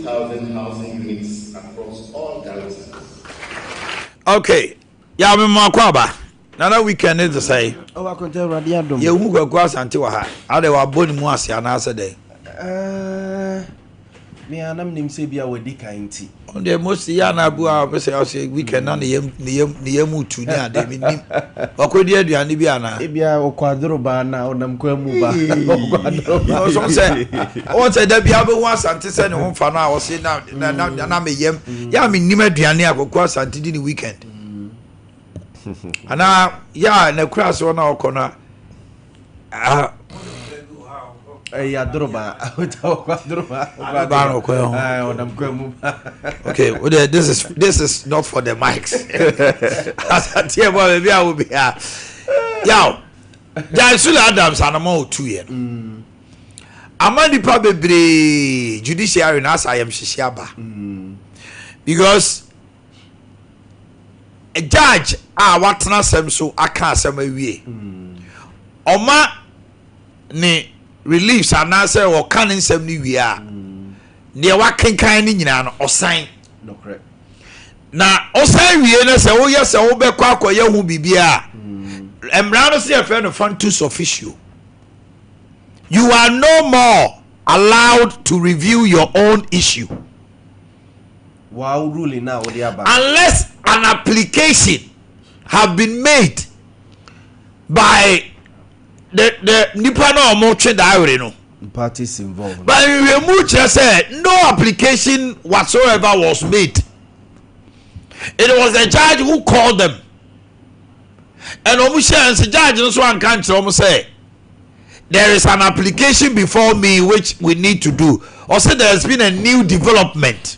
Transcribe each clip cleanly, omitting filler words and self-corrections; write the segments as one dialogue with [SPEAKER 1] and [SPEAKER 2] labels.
[SPEAKER 1] 2,000 housing units across all garrisons.
[SPEAKER 2] Okay, yà mi mu akɔ aba. Nana, weekend ne te sɛ?
[SPEAKER 3] Ɔwɔ akonta, Awurade adom.
[SPEAKER 2] Yɛhu Kwaku Asante wɔ ha. Ade wabɔ ne mu ase anaasɛ dɛn?
[SPEAKER 3] Me a na menim sɛ bi a wadi kan nti.
[SPEAKER 2] Ɔno deɛ, most yɛ ana abu a ɔpɛ sɛ ɔsɛ weekend na ne yam tu ne ade. Mi nim wakɔdi aduane bi anaa?
[SPEAKER 3] Ebia ɔkɔ adoroba na ɔnam kwan mu ba. Ɔkɔ adoroba.
[SPEAKER 2] Ɔsɔ sɛ ɔwɔ sɛ dabi abɛhu Asante sɛ ne ho mfa no a, ɔse na me yam yɛ a, menim aduane a Kwaku Asante di ne weekend anaa yɛ a n'akura ase hɔ na ɔkɔ no a.
[SPEAKER 3] Ɛyɛ adoroba. Ɔkɔ adoroba.
[SPEAKER 2] Adoroba na ɔkɔ ɛho.
[SPEAKER 3] Ɔnam kwan mu ba.
[SPEAKER 2] Okay, well, then this is not for the mics. Asante ɛ bɔ baabi a wo bi a. Yaw, Judge Sule Adams anama otu yɛ no. Ama nipa bebree judiciary na asa ayam hyehyɛ aba. Because a judge a watena asɛm so aka asɛm awie. Ɔma ne reliefs anaasɛ ɔka ne nsɛm no wie a, deɛ wakenkan no nyinaa no ɔsan
[SPEAKER 3] Nokorɛ.
[SPEAKER 2] Na ɔsan wie no sɛ woyɛ sɛ wobɛkɔ akɔyɛ ho biribi a, mmara no sɛ yɛfrɛ no functus officio, you are no more allowed to review your own issue.
[SPEAKER 3] Wow, ruling na wɔde aba.
[SPEAKER 2] Unless an application have been made by the nipa na ɔmo twe daawere no.
[SPEAKER 3] Parties involved.
[SPEAKER 2] But nhwehwɛmu kyerɛ sɛ no application whatsoever was made. It was the judge who called them and ɔmo hyɛ nse judge no so anka nkyerɛ ɔmo sɛ there is an application before me which we need to do, or say there has been a new development.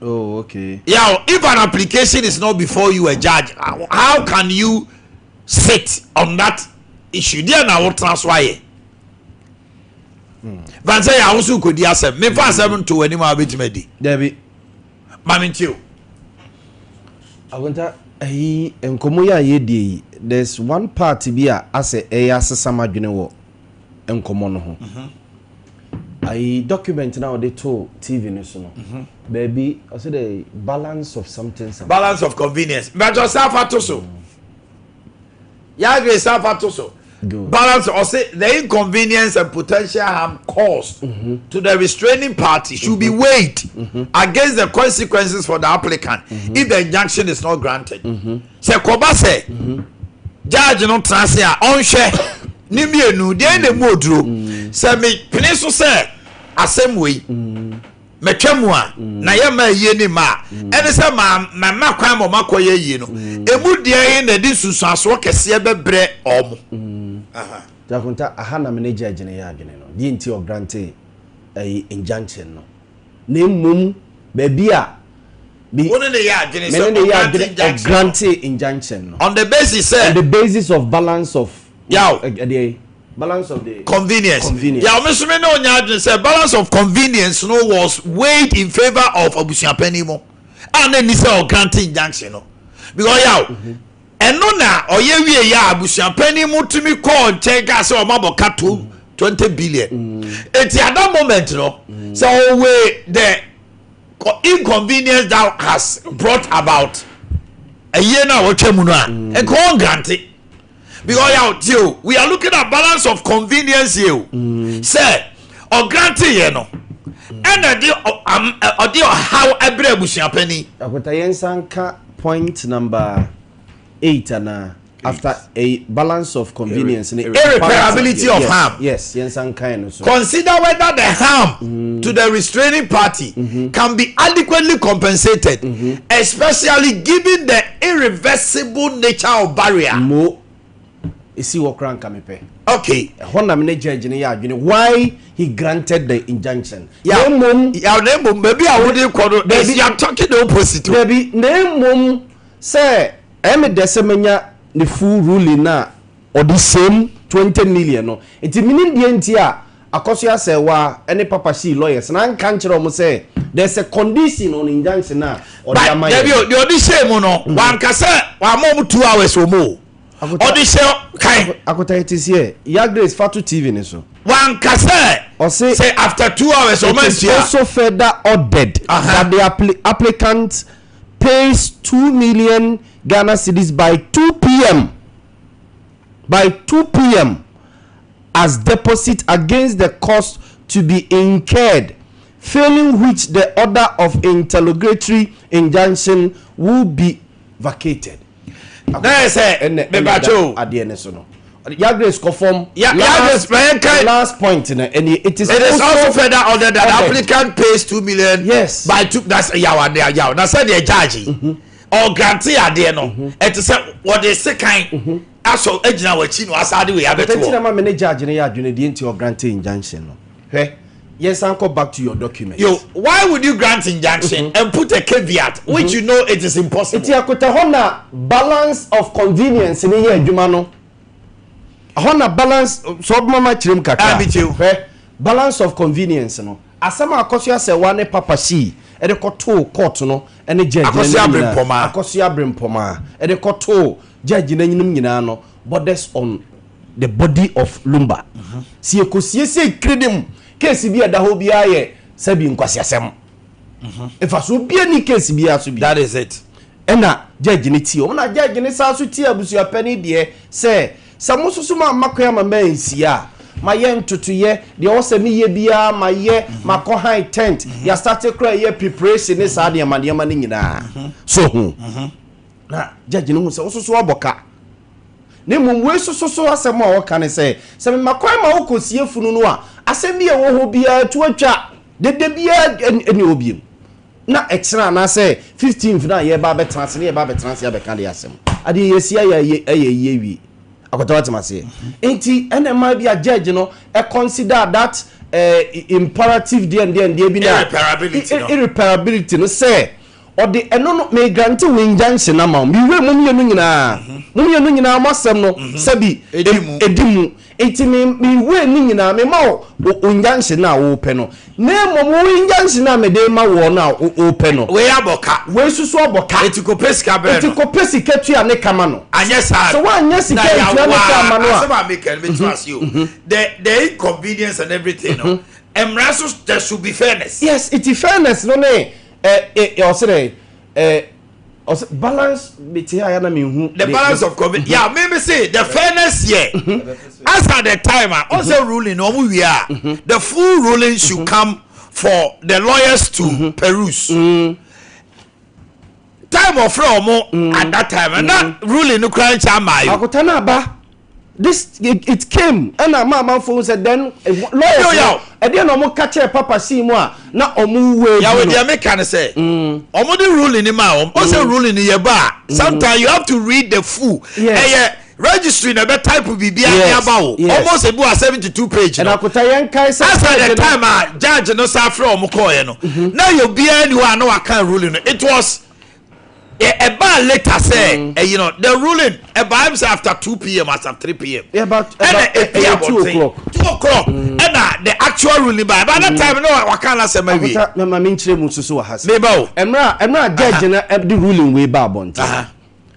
[SPEAKER 3] Oh, okay.
[SPEAKER 2] Yeah, if an application is not before you, a judge, how can you sit on that issue deɛ na wotena so ayɛ fan sɛ yɛ ahosuo kɔdi asɛm mefa asɛm nto w'anim a, wobɛtumi adi?
[SPEAKER 3] Dabi.
[SPEAKER 2] Ma mentie o.
[SPEAKER 3] Akonta, ɛyi nkɔmɔ yi a yɛdie yi, there's one part bi a asɛ ɛyɛ asesa m'adwene wɔ nkɔmɔ no ho. Ayi document na ɔde to TV no so no, baabi ɔsɛ the balance of something something.
[SPEAKER 2] Balance of convenience. Mbɛtɔ safa to so, yagre safa to so.
[SPEAKER 3] Good.
[SPEAKER 2] Balance, ɔsɛ the inconvenience and potential harm caused to the restraining party should be weighed against the consequences for the applicant if the injunction is not granted. Sɛ kɔba sɛ judge no tena ase a, ɔnhwɛ ne mmienu deɛ na emu oduro sɛ me pene so sɛ asɛm wei mɛtwa mu a na yɛ ma yie ne ma a, ɛne sɛ ma ma kwan ma ɔma kɔ yɛ yie no, emu deɛ yi na ɛde nsunsuansoɔ kɛseɛ bɛbrɛ ɔmo. Aha.
[SPEAKER 3] Akonta, aha na mene judge no yɛ adwene no deɛ nti ɔgrant ɛyi injunction no, na mmom baabi a bi
[SPEAKER 2] Wo ne ne yɛ adwene
[SPEAKER 3] mene
[SPEAKER 2] sɛ
[SPEAKER 3] ne yɛ
[SPEAKER 2] ɔgrant
[SPEAKER 3] adwene
[SPEAKER 2] injunction no.
[SPEAKER 3] Ɔgrant injunction no
[SPEAKER 2] on the basis
[SPEAKER 3] on
[SPEAKER 2] sɛ
[SPEAKER 3] the basis of balance of
[SPEAKER 2] Yaw.
[SPEAKER 3] Ɛdeɛ balance of the
[SPEAKER 2] convenience.
[SPEAKER 3] Convenience.
[SPEAKER 2] Yaw, me nso me ne onya adwene sɛ balance of convenience no was weighed in favour of abusuapanin mu a na ni sɛ ɔgrant injunction no, because yaw, ɛno na ɔyɛ wie yɛ a, abusuapanin mu tumi kɔɔ nkyɛn kaa sɛ ɔmo abɔ ka to 20 billion. Eti at that moment no, sɛ ɔweigh the inconvenience that has brought about ɛyie no a wɔtwa mu no a, nka ɔngrant, because yaw, tie o, we are looking at balance of convenience here o. Sɛ ɔgrant yɛ no, ɛna ɛde ɔde ɔhaw ɛbrɛ abusuapanin.
[SPEAKER 3] Akonta, yɛn nsa nka point number 8 ana after a balance of convenience ne
[SPEAKER 2] Irreparability of
[SPEAKER 3] Yes,
[SPEAKER 2] harm.
[SPEAKER 3] Yes, yɛn nsa nkan no so.
[SPEAKER 2] Consider whether the harm to the restraining party can be adequately compensated, especially given the irreversible nature of burial.
[SPEAKER 3] Mo esi wɔ kora nka mepɛ. Ɛhɔ na mene judge no yɛ adwene why he granted the injunction.
[SPEAKER 2] Yeah.
[SPEAKER 3] Na mmom
[SPEAKER 2] Yeah, na mmom baabi a wode kɔ no,
[SPEAKER 3] Dabi.
[SPEAKER 2] you are talking the opposite o.
[SPEAKER 3] Dabi, na mmom sɛ ɛyɛ me dɛ sɛ manya ne full ruling na ɔde same 20 million no, nti menim deɛ nti a Akɔso Asɛwa ne Papa Shee lawyers na nka nkyerɛ ɔmo sɛ there's a condition on injunction a ɔde
[SPEAKER 2] But
[SPEAKER 3] ama
[SPEAKER 2] dabi
[SPEAKER 3] yɛn.
[SPEAKER 2] o, deɛ ɔde hyɛ mu no, wanka sɛ wama ɔmo 2 hours wɔ mu o. Ɔde hyɛ kan.
[SPEAKER 3] Akota, ti seɛ ya Grace fa to TV ne so.
[SPEAKER 2] Wanka sɛ
[SPEAKER 3] Ɔse
[SPEAKER 2] Sɛ after 2 hours ɔma
[SPEAKER 3] it is
[SPEAKER 2] ntua.
[SPEAKER 3] also further ordered that the applicant pays 2 million Ghana cedis by 2 p.m. by 2 p.m. as deposit against the cost to be incurred, failing which the order of interlocutory injunction will be vacated.
[SPEAKER 2] Na yɛ sɛ mebakyɛ o.
[SPEAKER 3] Adeɛ ne so no, Ya Grace kɔ fam.
[SPEAKER 2] Ya Grace, ma yɛn kae.
[SPEAKER 3] Last point no ɛni, it is
[SPEAKER 2] It is also further ordered that the
[SPEAKER 3] ordered.
[SPEAKER 2] applicant pays 2 million.
[SPEAKER 3] Yes.
[SPEAKER 2] By two. That's yaw ade yaw. Na sɛ deɛ judge yi ɔgrant adeɛ no, ɛte sɛ wɔde sekan asɔ egyina wɔn akyi na wasa ade wei abɛto
[SPEAKER 3] Bɛtɛ na
[SPEAKER 2] hɔ.
[SPEAKER 3] ma me ne judge no yɛ adwene deɛ nti ɔgrant injunction no. Hwɛ, yɛnsan kɔ back to your document.
[SPEAKER 2] Yo, why would you grant injunction and put a caveat which you know it is impossible?
[SPEAKER 3] Nti akota hɔ na balance of convenience ne yɛ adwuma no. Hɔ na balance sɛ ɔbɛma ma kyerɛ mu kakra.
[SPEAKER 2] Ah, me too.
[SPEAKER 3] Hwɛ, balance of convenience no, asɛm a Akosua Serwaa ne Papa Shee ɛde kɔtoo court no ɛne judge
[SPEAKER 2] Akosua
[SPEAKER 3] n'anim nyinaa-
[SPEAKER 2] Brempɔmaa.
[SPEAKER 3] Akosua Brempɔmaa ɛde kɔtoo judge n'anim nyinaa no borders on the body of Lumba. Si ekosiesie kirim case bi a ɛda hɔ biara yɛ sɛbi nkwasiasɛm mfaso bia ni case biara so bi.
[SPEAKER 2] That is it.
[SPEAKER 3] Ɛna judge ne tie ɔmo na judge ne san so tie abusuapɛni deɛ sɛ mo soso ma ama kwan ama ma nsia a ma yɛ ntotoyɛ deɛ ɔwɔ sɛ meyɛ biara, ma yɛ ma kɔ hire tent, yɛastart kora yɛ preparation ne saa nneɛma no nyinaa so ho. Na judge no hu sɛ wososo abɔ ka na mmom wei soso so asɛm a ɔka ne sɛ mema kwan ma wokɔsie funu no a, asɛm bi a ɛwɔ hɔ biara to atwa dede biara ɛne hɔ biom na ɛkyerɛ anaasɛ 15th na yɛba abɛtena ase ne yɛba abɛtena ase abɛka de asɛm adeɛ yɛsi ayɛ ɛyɛ yie wie akɔtɔ watema aseɛ. Nti ɛna mmaa bi a judge no ɛ consider that imperative deɛ deɛ deɛ bi na
[SPEAKER 2] Irreparability no.
[SPEAKER 3] Irreparability no sɛ ɔde ɛno no may grant wo injunction ama wo. Miwe mu mmienu nyinaa, mu mmienu nyinaa mo asɛm no sɛbi
[SPEAKER 2] Edi mu.
[SPEAKER 3] Edi mu. Nti mi we ni nyinaa mi ma wo wo injunction na wo pɛ no, na mmom wo injunction na mi de ma wɔ na wo pɛ no.
[SPEAKER 2] Wei abɔ ka.
[SPEAKER 3] Wei soso abɔ ka.
[SPEAKER 2] Eti kò pɛ sika bɛrɛ
[SPEAKER 3] Eti
[SPEAKER 2] no.
[SPEAKER 3] kò pɛ sika tua ne kama no.
[SPEAKER 2] Anyɛ saa.
[SPEAKER 3] Sɛ woanyɛ sika ntua ne ka ama no a.
[SPEAKER 2] Asɛm a meka no bɛtu ase o, the inconvenience and everything no, mmara so there should be fairness.
[SPEAKER 3] Yes, iti fairness no ne ɛ ɛ ɔsɛ dɛ ɔsɛ balance mi ti ha ya na mi hu.
[SPEAKER 2] The balance of convenience, yeah. Me say the fairness here, as at the time ah, ɔsɛ ruling no ɔmo wie a, the full ruling should come for the lawyers to peruse. Time ɔfrɛ ɔmo at that time and that ruling no kura nkyɛn ama yi.
[SPEAKER 3] Akota na aba, this it came ɛna maa amanfo sɛ then lawyers
[SPEAKER 2] Yo, yo.
[SPEAKER 3] no ɛdeɛ na ɔmo ka kyerɛ Papa Shee mu a na ɔmo wei
[SPEAKER 2] Yàwó deɛ meka ne sɛ ɔmo de ruling ni ma wɔn, ɔsɛ ruling ni yɛ ba a, sometimes you have to read the full. Ɛyɛ registry na ɛbɛ type biribi ani aba o. Almost ebi wa 72 page
[SPEAKER 3] ɛna
[SPEAKER 2] no.
[SPEAKER 3] akota yɛn kae sɛ
[SPEAKER 2] As at the
[SPEAKER 3] judge no-
[SPEAKER 2] time a judge no sa afrɛ ɔmo kɔɔɛ no, na yɛ obiara ni hɔ a na waka ruling no. It was ɛbaa later sɛ ɛyi no, the ruling ɛbaa m sɛ after 2 p.m., after 3 p.m.
[SPEAKER 3] Yeah,
[SPEAKER 2] ɛna
[SPEAKER 3] about
[SPEAKER 2] epi
[SPEAKER 3] 2
[SPEAKER 2] abɔnten
[SPEAKER 3] o'clock.
[SPEAKER 2] 2 o'clock ɛna the actual ruling ba. By that time no waka na sɛm awie.
[SPEAKER 3] Akota, mama mi nkyerɛ mu soso wɔ ha sɛ
[SPEAKER 2] Meba o.
[SPEAKER 3] mmerɛ a judge no ɛde ruling wei ba abɔnten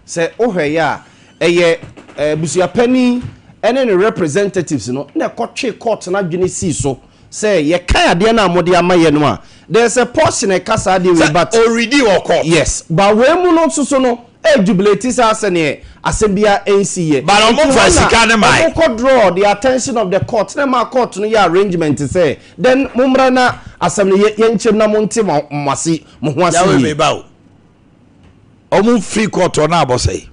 [SPEAKER 3] sɛ wohwɛ yɛ a, ɛyɛ busuapani ɛne ne representatives no na ɛkɔtwe court no adwene sii so sɛ yɛka adeɛ no a mode ama yɛ no a, there's a portion ɛka saa adeɛ wei, but
[SPEAKER 2] already wɔ court.
[SPEAKER 3] Yes, but wei mu no nso so no ɛjubilate sɛ asɛneɛ asɛm bia ɛnsi yɛ.
[SPEAKER 2] But ɔmo
[SPEAKER 3] Nti
[SPEAKER 2] fa
[SPEAKER 3] hɔ na
[SPEAKER 2] sika ne mae.
[SPEAKER 3] ɔmo kɔ draw the attention of the court na ma court no yɛ arrangement sɛ then mommra na asɛm no yɛnkyɛm na monte mo ase mo ho ase
[SPEAKER 2] Yàwó
[SPEAKER 3] yie.
[SPEAKER 2] meba o, ɔmo free court ɔno abɔ sɛ.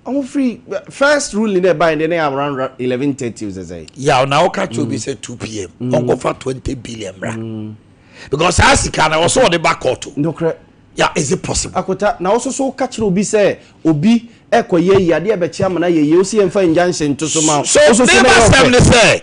[SPEAKER 3] Ɔmo free first ruling na ɛba yɛn de ne around 11:30 sɛ.
[SPEAKER 2] Yaw na ɔka kyerɛ obi sɛ 2 p.m. ɔnkɔfa 20 billion bra because saa sika na ɔsɔ ɔde ba court o.
[SPEAKER 3] Nokorɛ.
[SPEAKER 2] Yeah, is it possible?
[SPEAKER 3] Akota, na ɔso so ka kyerɛ obi sɛ obi ɛkɔ yɛ yi adeɛ bɛkye ama na yɛ yie, osi yɛn fa injunction to so ma
[SPEAKER 2] So
[SPEAKER 3] wo so
[SPEAKER 2] neighbor
[SPEAKER 3] na ɛyɛ
[SPEAKER 2] sɛm
[SPEAKER 3] ɔfɛ.
[SPEAKER 2] ne sɛ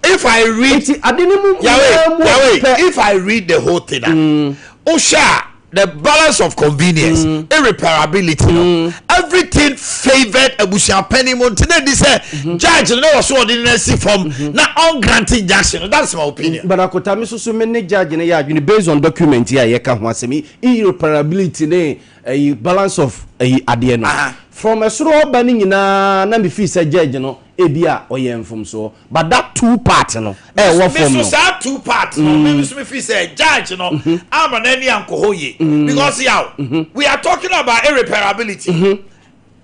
[SPEAKER 2] if I read
[SPEAKER 3] Nti ade ne mu
[SPEAKER 2] Yawe
[SPEAKER 3] nyinaa mu
[SPEAKER 2] Yawe
[SPEAKER 3] ɔpɛ.
[SPEAKER 2] if I read the whole thing ah, o ṣe a the balance of convenience, irreparability no, everything favoured abusuapɛni mu. Nti na di sɛ judge no wɔ so ɔde ne si fam na ɔngrant injunction. That's my opinion.
[SPEAKER 3] But akota, mi soso mi ne judge ne yɛ adwene based on document yi a yɛka ho asɛm yi, irreparability ne ɛyi balance of ɛyi adeɛ no from ɛsoro ɔba ne nyinaa na mi fi sɛ judge no Ebi a ɔyɛ mfomsoɔ, but that two part no ɛwɔ fam
[SPEAKER 2] no.
[SPEAKER 3] No
[SPEAKER 2] saa two part no, me nso me fi sɛ judge no ama n'ani ankɔ hɔ yie, because yaw, we are talking about irreparability.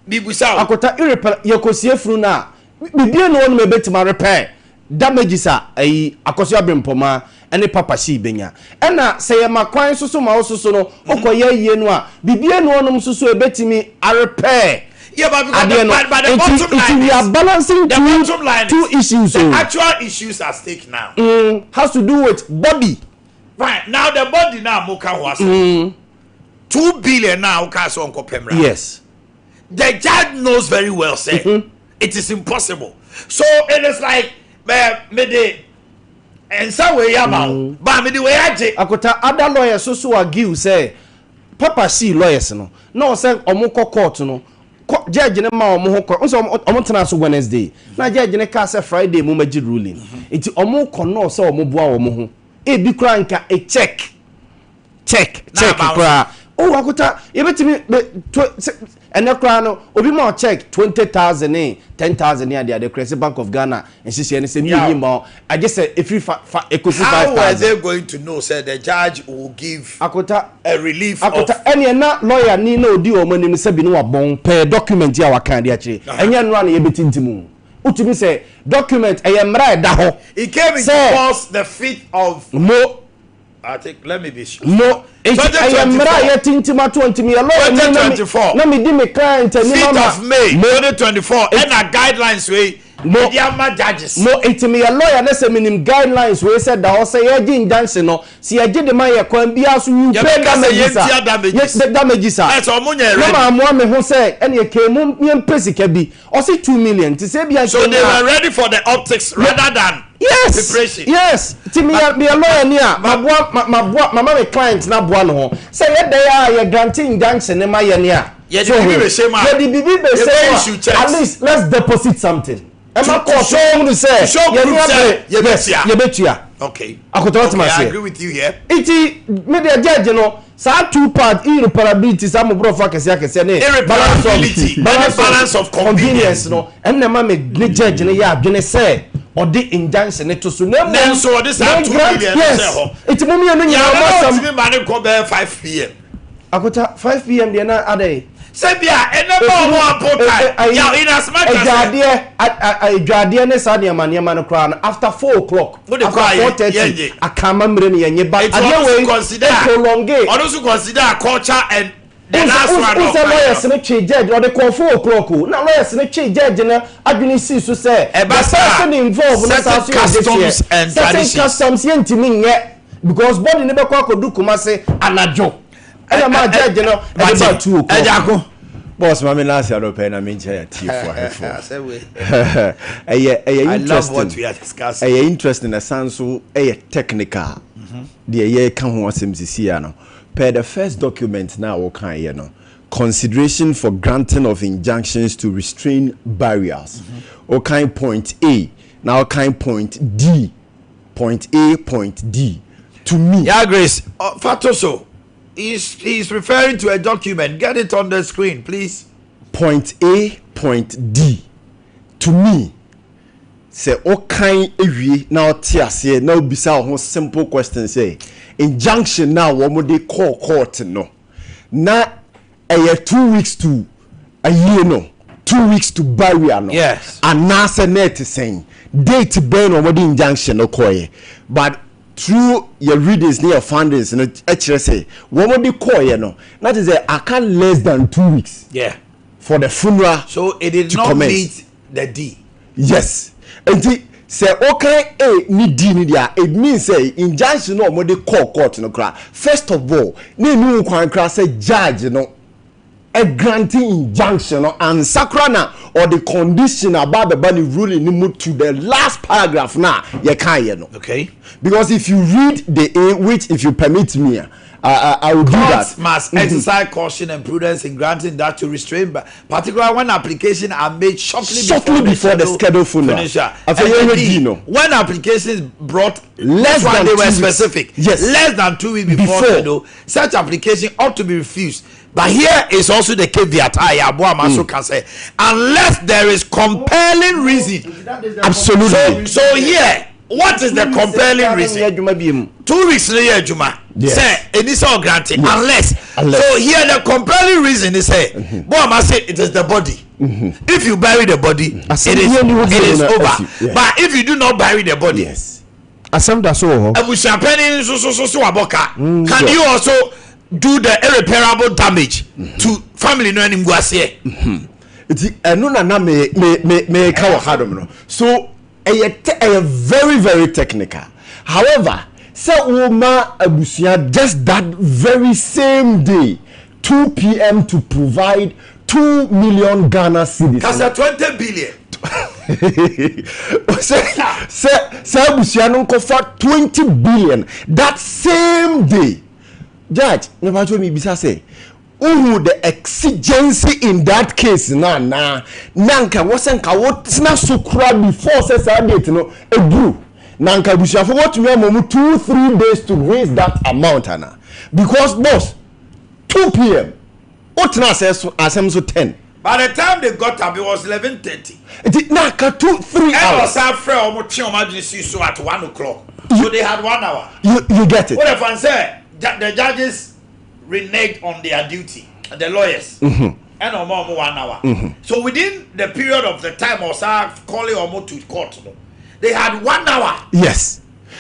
[SPEAKER 2] Bibusa o.
[SPEAKER 3] Akota, irrepair, yɛkɔsie funu no a, bibie ne wɔnom ɛbɛtumi repair damages a ɛyi Akɔso Abirempɔma ɛne Papa Shee benya. Ɛna sɛ yɛma kwan soso ma wo soso no wokɔyɛ yie no a, bibie ne wɔnom soso ɛbɛtumi arepair
[SPEAKER 2] Yeah, but because
[SPEAKER 3] adeɛ
[SPEAKER 2] the,
[SPEAKER 3] no.
[SPEAKER 2] but the
[SPEAKER 3] nti
[SPEAKER 2] bottom
[SPEAKER 3] nti
[SPEAKER 2] line
[SPEAKER 3] we
[SPEAKER 2] is,
[SPEAKER 3] are balancing
[SPEAKER 2] the
[SPEAKER 3] two
[SPEAKER 2] bottom line
[SPEAKER 3] two
[SPEAKER 2] is,
[SPEAKER 3] issues
[SPEAKER 2] the
[SPEAKER 3] o
[SPEAKER 2] actual issues at stake now.
[SPEAKER 3] Has to do with body.
[SPEAKER 2] Right now, the body now mo ka ho asɛm. 2 billion now ka so nkɔ pɛmra. The judge knows very well sɛ it is impossible. So it is like me de nsa wei ama wo ba, me de wei agye.
[SPEAKER 3] Akota, other lawyers so so argue sɛ Papa Shee lawyers no na ɔsɛ ɔmo kɔ court no kɔ judge ne ma ɔmo ho kɔ nso ɔmo tena so Wednesday na judge ne kaa sɛ Friday mo ma gye ruling, nti ɔmo kɔ no sɛ ɔmo boa ɔmo ho, ebi kora nka a check
[SPEAKER 2] Na
[SPEAKER 3] check
[SPEAKER 2] about-
[SPEAKER 3] koraa o. Akota, yɛbɛtumi bɛ to ɛnɛ koraa no, obi ma ɔ check 20,000 ne 10,000 ne adeade koraa sɛ Bank of Ghana nhyehyɛ ne sɛ mi yi ma ɔ agye sɛ efiri fa ekosi
[SPEAKER 2] How
[SPEAKER 3] five
[SPEAKER 2] were
[SPEAKER 3] thousand
[SPEAKER 2] they going to know sɛ the judge will give
[SPEAKER 3] Akota,
[SPEAKER 2] a relief
[SPEAKER 3] Akota,
[SPEAKER 2] of
[SPEAKER 3] ɛneɛ na lawyer ni na odi wɔn anim sɛ bi ne wabɔn pɛɛ document yi a waka de akyerɛ, ɛnyɛ nnora na yɛbɛtintim o. Wotumi sɛ document ɛyɛ mmara ɛda hɔ.
[SPEAKER 2] It came into force the 5th of
[SPEAKER 3] mo
[SPEAKER 2] I think, let me be sure.
[SPEAKER 3] Mo nti ɛyɛ mmara a yɛtintim ato, ntumi yɛ lawyer ni na mi
[SPEAKER 2] 2024.
[SPEAKER 3] na mi di mi client anim
[SPEAKER 2] 5th
[SPEAKER 3] ama
[SPEAKER 2] of May 2024 ɛna guidelines wei
[SPEAKER 3] Mo-
[SPEAKER 2] ɛde ama judges.
[SPEAKER 3] Mo nti mi yɛ lawyer ne sɛ minim guidelines wei sɛ da hɔ sɛ yɛgye injunction no, sɛ yɛgye de ma yɛ kwan biara so, you pay
[SPEAKER 2] Yɛbɛka sɛ
[SPEAKER 3] damages a
[SPEAKER 2] yɛntua damages.
[SPEAKER 3] Damages a
[SPEAKER 2] Ɛsɛ ɔmo nyɛ
[SPEAKER 3] na
[SPEAKER 2] ready.
[SPEAKER 3] maa moa me ho sɛ ɛne kee mu yɛmpɛ sika bi, ɔsi 2 million ti sɛ ebia.
[SPEAKER 2] So they were ready for the optics rather than preparation.
[SPEAKER 3] Yes, ti mi yɛ lawyer ni a maboa maboa mama mi client na boa ne ho sɛ yɛ dɛ a yɛ grant injunction ne ma yɛ ni a.
[SPEAKER 2] Yɛde
[SPEAKER 3] So,
[SPEAKER 2] bibi bɛhyɛ mu a,
[SPEAKER 3] yɛde bibi bɛhyɛ
[SPEAKER 2] yɛbɛ
[SPEAKER 3] mu
[SPEAKER 2] issue
[SPEAKER 3] a,
[SPEAKER 2] checks.
[SPEAKER 3] at least let's deposit something ɛma
[SPEAKER 2] To
[SPEAKER 3] court ɔhunu sɛ
[SPEAKER 2] to show
[SPEAKER 3] yɛni
[SPEAKER 2] proof sɛ
[SPEAKER 3] abere. Yes,
[SPEAKER 2] yɛbɛtua.
[SPEAKER 3] yɛbɛtua. Akotɔ,
[SPEAKER 2] Okay,
[SPEAKER 3] wɔtema
[SPEAKER 2] I
[SPEAKER 3] aseɛ.
[SPEAKER 2] agree with you here.
[SPEAKER 3] Nti me deɛ, judge no saa two part irreparability, saa mo borɔfo akɛseɛ akɛseɛ ne
[SPEAKER 2] Irreparability ɛne balance of convenience.
[SPEAKER 3] No ɛnna ɛma me ne judge no yɛ adwene sɛ ɔde injunction ne to so na
[SPEAKER 2] Ne nso ɔde saa 2 million no
[SPEAKER 3] yes
[SPEAKER 2] sɛ hɔ.
[SPEAKER 3] Nti mo mmienu nyinaa mo
[SPEAKER 2] Yàrá
[SPEAKER 3] asɛm
[SPEAKER 2] otimi ma ne nkɔ bɛyɛ 5 p.m.
[SPEAKER 3] Akota, 5 p.m. deɛ na adɛ.
[SPEAKER 2] Sɛ bia ɛnɛ bá ɔmo ample time yaw, in as much as
[SPEAKER 3] Adwadeɛ, adwadeɛ ne saa nneɛma nneɛma no koraa no, after 4 o'clock,
[SPEAKER 2] Wode kɔ
[SPEAKER 3] after
[SPEAKER 2] a
[SPEAKER 3] 4:30
[SPEAKER 2] yɛnyɛ.
[SPEAKER 3] akama mmerɛ no yɛnyɛ ba
[SPEAKER 2] Nti
[SPEAKER 3] adeɛ
[SPEAKER 2] ɔno
[SPEAKER 3] wei
[SPEAKER 2] nso consider
[SPEAKER 3] prolonge.
[SPEAKER 2] Ɔno nso consider culture and the last one.
[SPEAKER 3] Nsɛ lawyers no twe judge, ɔde kɔɔ 4 o'clock o, na lawyers no twe judge no adwene si so sɛ
[SPEAKER 2] Ɛba
[SPEAKER 3] the
[SPEAKER 2] saa,
[SPEAKER 3] person involved no saa
[SPEAKER 2] certain
[SPEAKER 3] so yɛ
[SPEAKER 2] customs and
[SPEAKER 3] certain
[SPEAKER 2] traditions.
[SPEAKER 3] Customs yɛntumi nyɛ because body no bɛkɔ akɔdu Kumase anadwo, ɛna maa judge no ɛde ba 2 o'clock.
[SPEAKER 2] Ɛgyako.
[SPEAKER 4] Boss, maame laasi adɔpɛ na mi nkyɛn yɛ tiefo ahwɛfo, ɛyɛ
[SPEAKER 2] I love what
[SPEAKER 4] interesting.
[SPEAKER 2] we are discussing.
[SPEAKER 4] Ɛyɛ interesting, ɛsan so ɛyɛ technical. Deɛ yɛka ho asɛm sisi ya no, per the first document na wɔka yɛ no, consideration for granting of injunctions to restrain burials, ɔkan point A na ɔkan point D, point A, point D, to me.
[SPEAKER 2] Yeah, Grace, Fatoso, he's referring to a document. Get it on the screen, please.
[SPEAKER 4] Point A, point D, to me, sɛ ɔkan ewie na ɔte aseɛ na obisa ɔho simple question sɛ injunction na wɔn de kɔɔ court no na ɛyɛ 2 weeks to ayie no, 2 weeks to burial no, anaasɛ na ɛte sɛn? Date bɛn na wɔn de injunction no kɔɔyɛ? But through your readings ne your findings no, ɛkyerɛ sɛ wɔn de kɔɔyɛ no na kyerɛ sɛ aka less than 2 weeks for the funeral
[SPEAKER 2] So it did
[SPEAKER 4] to
[SPEAKER 2] not
[SPEAKER 4] commence.
[SPEAKER 2] meet the D.
[SPEAKER 4] Yes, nti sɛ ɔkan A ne D ni deɛ, it means sɛ injunction na wɔde kɔɔ court no kora, first of all, ne enu kwan kora sɛ judge no ɛ granting injunction no ansa kora na ɔde condition aba abɛba ne ruling ne mu to the last paragraph na yɛka yɛ no. Because if you read the A, which if you permit me, I will do that.
[SPEAKER 2] Courts must exercise caution and prudence in granting that to restrain, but particularly when applications are made shortly,
[SPEAKER 4] Shortly before the scheduled funeral. Afei
[SPEAKER 2] And
[SPEAKER 4] yɛhwɛ
[SPEAKER 2] indeed,
[SPEAKER 4] D no.
[SPEAKER 2] When applications brought
[SPEAKER 4] Less
[SPEAKER 2] this one
[SPEAKER 4] than
[SPEAKER 2] they
[SPEAKER 4] 2
[SPEAKER 2] were
[SPEAKER 4] weeks.
[SPEAKER 2] specific.
[SPEAKER 4] Yes.
[SPEAKER 2] Less than 2 weeks before,
[SPEAKER 4] Before.
[SPEAKER 2] schedule, such application ought to be refused. But here is also the caveat. I Abu Amaso can say, unless there is compelling reason.
[SPEAKER 4] Absolutely.
[SPEAKER 2] So here, what is the compelling reason?
[SPEAKER 3] Adwuma bi mu.
[SPEAKER 2] 2 weeks no yɛ adwuma
[SPEAKER 4] Yes.
[SPEAKER 2] sɛ ɛni sɛ ɔgrante unless.
[SPEAKER 4] Unless.
[SPEAKER 2] So here the compelling reason is sɛ Boama say it is the body. If you bury the body, it
[SPEAKER 3] Asɛm
[SPEAKER 2] is
[SPEAKER 3] bi ani hɔ
[SPEAKER 2] it is
[SPEAKER 4] bio na
[SPEAKER 2] over.
[SPEAKER 4] asi, yeah.
[SPEAKER 2] But if you do not bury the body,
[SPEAKER 4] Yes.
[SPEAKER 3] Asɛm da so wɔ hɔ.
[SPEAKER 2] abusuapɛni nso so wabɔ ka. Can you also do the irreparable damage to family no anim gu aseɛ?
[SPEAKER 4] Nti ɛno na me me me me ka wɔ ha dom no, so ɛyɛ very very technical. However, sɛ wo ma abusua just that very same day 2 p.m. to provide 2 million Ghana cedis.
[SPEAKER 2] Kasa 20 billion.
[SPEAKER 4] Sɛ abusua no nkɔfa 20 billion that same day, judge nípa mi bisa sɛ wohu the exigency in that case na nka wɔsɛ nka wotena so kora before sɛ saa date no eduru na nka abusuafo wɔtumi ama mu 2, 3 days to raise that amount ana? Because boss, 2 p.m. wotena asɛ so asɛm so 10.
[SPEAKER 2] By the time they got up, it was 11:30.
[SPEAKER 4] Nti na aka 2, 3
[SPEAKER 2] ɛna
[SPEAKER 4] hours.
[SPEAKER 2] Ɔsan frɛ ɔmo twe ɔmo adwene si so at 1 o'clock, so they had one hour.
[SPEAKER 4] You get it.
[SPEAKER 2] What if I say the judges reneged on their duty, the lawyers, and ɔmo one hour. So within the period of the time ɔsan calling ɔmo to court no, they had one hour.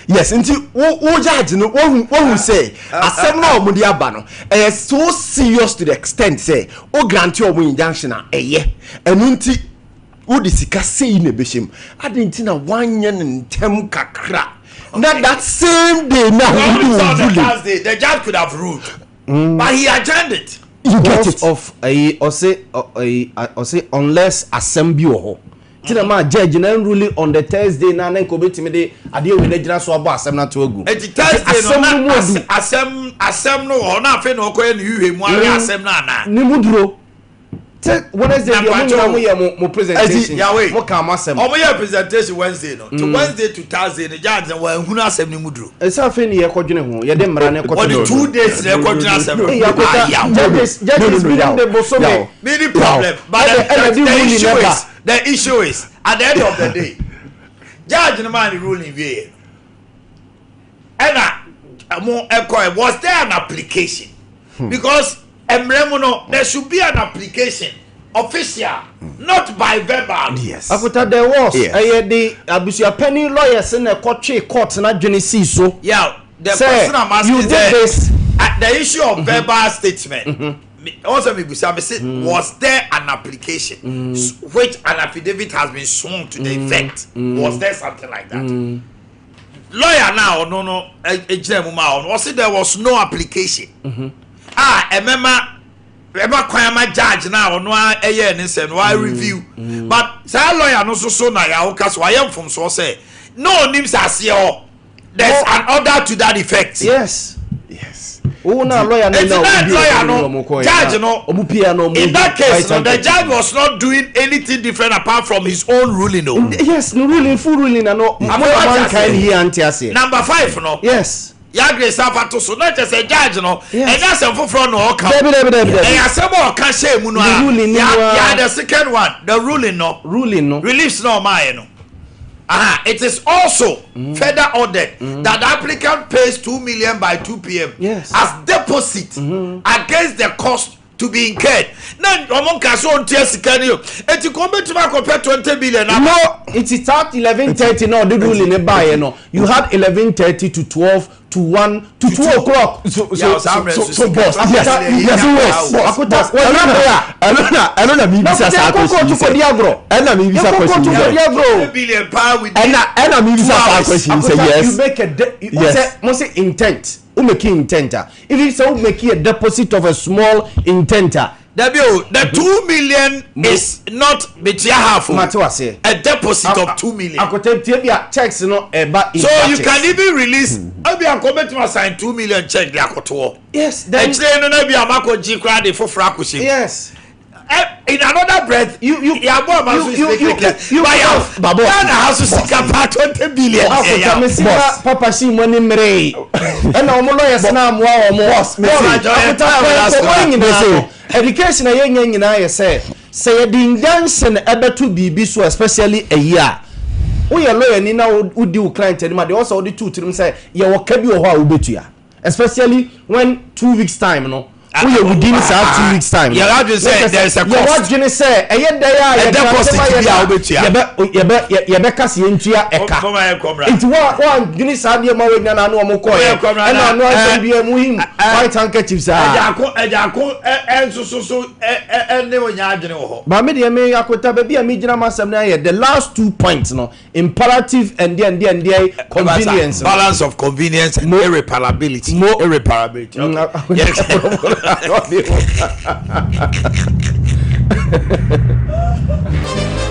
[SPEAKER 4] Yes, nti wo judge no, wohu sɛ asɛm na ɔmo de aba no ɛyɛ so serious to the extent sɛ o grant ɔmo injunction a ɛyɛ ɛno nti wode sika sei na ɛbɛhyɛ mu ade nti na wanyɛ ne ntɛm kakra na that same day na
[SPEAKER 2] Only
[SPEAKER 4] wode
[SPEAKER 2] on
[SPEAKER 4] wo
[SPEAKER 2] the
[SPEAKER 4] ruling.
[SPEAKER 2] Thursday, the judge could have ruled, but he adjourned it.
[SPEAKER 4] You get
[SPEAKER 3] Because
[SPEAKER 4] it.
[SPEAKER 3] of ɛyi ɔse ɛyi ɔse unless asɛm bi wɔ hɔ ti na maa judge na ruling on the Thursday na ne nka obetumi de adeɛ wei na gyina so abɔ asɛm na to agu.
[SPEAKER 2] Eti Thursday no
[SPEAKER 3] asɛm no mu
[SPEAKER 2] na
[SPEAKER 3] odu.
[SPEAKER 2] Asɛm no wɔ hɔ na afei na ɔkɔyɛ ne hwehwɛ mu awe asɛm no ana?
[SPEAKER 3] Ne mu duro te Wednesday
[SPEAKER 2] Na
[SPEAKER 3] deɛ mo
[SPEAKER 2] mpakyɛw.
[SPEAKER 3] nyinaa mo yɛ mo presentation.
[SPEAKER 2] Yahweh.
[SPEAKER 3] Mo ka mo asɛm.
[SPEAKER 2] Ɔmo yɛ presentation Wednesday no to Wednesday to Thursday no, judge no wɔahunu asɛm no mu duro.
[SPEAKER 3] Ɛsɛ afei ni yɛ kɔdwene ho yɛde mmara ne kɔtɔ.
[SPEAKER 2] Wɔde 2 days na ɛkɔdwene asɛm no.
[SPEAKER 3] Ee, akota
[SPEAKER 2] Ah, yaw.
[SPEAKER 3] judges
[SPEAKER 4] No,
[SPEAKER 3] bi
[SPEAKER 4] yaw.
[SPEAKER 3] de bosome.
[SPEAKER 4] Yaw.
[SPEAKER 2] Many problem, but
[SPEAKER 3] Ɛna
[SPEAKER 2] the,
[SPEAKER 3] ɛna di
[SPEAKER 2] the
[SPEAKER 3] ruling
[SPEAKER 2] issue
[SPEAKER 3] ɛba.
[SPEAKER 2] is the issue is at the end of the day, judge no maa ne ruling wie ɛna mo ɛkɔ, was there an application? Because mmerɛ mu no, there should be an application, official, not by verbal.
[SPEAKER 4] Yes.
[SPEAKER 3] Akota, there was.
[SPEAKER 4] Yes.
[SPEAKER 3] Ɛyɛ de abusuapɛni lawyers na ɛkɔtwe court na dwene sii so.
[SPEAKER 2] Yeah, the
[SPEAKER 3] Sir,
[SPEAKER 2] question I'm asking
[SPEAKER 3] you
[SPEAKER 2] is
[SPEAKER 3] did this.
[SPEAKER 2] The issue of verbal statement. Also, me busa me say, was there an application which an affidavit has been sworn to the effect? Was there something like that? Lawyer now, no, egyina mu ma ɔno ɔsi there was no application. Ah, ɛmɛma ɛma kwan ama judge na ɔno a ɛyɛ ne nsɛm no wa review. But saa lawyer no nso so na yawo ka so wayɛ mfomsoɔ sɛ no onim sɛ aseɛ hɔ there's an order to that effect.
[SPEAKER 3] Yes.
[SPEAKER 4] Yes.
[SPEAKER 3] Wo na lawyer no
[SPEAKER 2] Eti
[SPEAKER 3] na
[SPEAKER 2] that
[SPEAKER 3] obi
[SPEAKER 2] lawyer no, judge no,
[SPEAKER 3] ɔmo pia na ɔmo
[SPEAKER 2] in that case no, the judge was not doing anything different apart from his own ruling o.
[SPEAKER 3] Yes, no ruling, full ruling na no mo
[SPEAKER 2] Afei
[SPEAKER 3] na
[SPEAKER 2] wate
[SPEAKER 3] man kan
[SPEAKER 2] ase.
[SPEAKER 3] yi ante aseɛ.
[SPEAKER 2] Number five no,
[SPEAKER 3] Yes.
[SPEAKER 2] yagre safa to so na kyerɛ sɛ judge no,
[SPEAKER 3] Yes.
[SPEAKER 2] ɛnyɛ asɛm foforɔ na ɔka.
[SPEAKER 3] Dabi, dabi, dabi, dabi.
[SPEAKER 2] Ɛyɛ asɛm a ɔka hyɛ mu no
[SPEAKER 3] The
[SPEAKER 2] a
[SPEAKER 3] ruling ni
[SPEAKER 2] ya
[SPEAKER 3] mu a-
[SPEAKER 2] ya, the second one, the ruling no,
[SPEAKER 3] Ruling no.
[SPEAKER 2] reliefs na ɔmaayɛ no. Aha, it is also further ordered that the applicant pays 2 million by 2 p.m.
[SPEAKER 3] Yes.
[SPEAKER 2] As deposit against the cost to be incurred. Na ɔmo nka so ɔntua sika ni o, eti kò mbɛtumi akɔpɛ 20 billion na.
[SPEAKER 3] No, it is start 11:30 na ɔde ruling ne baayɛ no. You had 11:30 to 12 to 1 to 2 o'clock.
[SPEAKER 4] So
[SPEAKER 2] Yeah,
[SPEAKER 4] so
[SPEAKER 2] saa mmerɛ
[SPEAKER 4] so
[SPEAKER 2] nso
[SPEAKER 4] so
[SPEAKER 2] sika
[SPEAKER 4] boss, yes,
[SPEAKER 2] yes,
[SPEAKER 4] boss,
[SPEAKER 3] Akota,
[SPEAKER 4] boss,
[SPEAKER 3] wɔnyɛ
[SPEAKER 4] ɛno na
[SPEAKER 3] prayer.
[SPEAKER 4] ɛno na mi bisa saa question yi
[SPEAKER 3] kɔ di
[SPEAKER 4] sɛ
[SPEAKER 3] agorɔ.
[SPEAKER 4] ɛna mi bisa
[SPEAKER 3] Yɛkɔ
[SPEAKER 4] question
[SPEAKER 3] kɔtu
[SPEAKER 4] yi
[SPEAKER 3] kɔ di
[SPEAKER 4] sɛ
[SPEAKER 3] agorɔ.
[SPEAKER 2] Billion paa within
[SPEAKER 4] ɛna mi bisa
[SPEAKER 2] two
[SPEAKER 4] saa
[SPEAKER 2] hours.
[SPEAKER 4] question yi sɛ
[SPEAKER 3] Akota, you
[SPEAKER 4] yes
[SPEAKER 3] make a de you
[SPEAKER 4] Yes.
[SPEAKER 3] say mo say intent, wo make intent a, if you say wo make a deposit of a small intent a,
[SPEAKER 2] Dabi o, the 2 million is not metua half o.
[SPEAKER 3] Mate waseɛ.
[SPEAKER 2] A deposit of 2 million.
[SPEAKER 3] Akotantie bi a checks no ɛba in
[SPEAKER 2] So you
[SPEAKER 3] batches.
[SPEAKER 2] can even release ebi akɔ bɛtumi assign 2 million check de akɔtoɔ.
[SPEAKER 3] Then
[SPEAKER 2] Ɛkyerɛ no na bi a makɔ gye koraa de foforɔ akɔhyɛ mu. In another breath,
[SPEAKER 3] You
[SPEAKER 2] yabɔ ama so is
[SPEAKER 3] you
[SPEAKER 2] but yaw
[SPEAKER 4] Babo.
[SPEAKER 2] Ghana ha so sika pa 20 billion.
[SPEAKER 3] Akota me sika Papa si mo ni mmere ɛna wɔn lawyers na amoa wɔn.
[SPEAKER 4] Boss, me
[SPEAKER 2] say.
[SPEAKER 3] Akota kɔn nyinaa no, education a yɛnya nyinaa yɛ sɛ yɛde injunction ɛbɛto biribi so, especially ɛyi a woyɛ lawyer ni na wodi wo client anim a, deɛ ɔsɛ wode tu tirim sɛ yɛwɔ ka bi wɔ hɔ a wobɛtua, especially when 2 weeks time no woyɛ within saa 2 weeks time no.
[SPEAKER 2] Yɛrɛ adwene sɛ there is a
[SPEAKER 3] Yɛwɔ
[SPEAKER 2] cost.
[SPEAKER 3] adwene sɛ ɛyɛ dɛ a
[SPEAKER 2] A deposit bi a wobɛtua.
[SPEAKER 3] Yɛbɛ yɛbɛka sɛ yɛntua ɛka.
[SPEAKER 2] Fọmọ yɛ kɔmra.
[SPEAKER 3] Nti wa dwene saa deɛ ma wɔnya na ano ɔmo kɔɛ
[SPEAKER 2] Wɔyɛ kɔmra
[SPEAKER 3] ɛna
[SPEAKER 2] na-
[SPEAKER 3] ano asɛm bi mu him white handkerchief saa.
[SPEAKER 2] Ɛgyako ɛgyako ɛ ɛ nsoso so ɛ ɛ ɛne o nya adwene wɔ hɔ.
[SPEAKER 3] Maame deɛ, me Akota, baabi a mi gyina ma asɛm no ayɛ the last two points no, imperative and deɛ deɛ deɛ convenience no.
[SPEAKER 2] Balance of convenience and irreparability. Irreparability. Okay. Yes.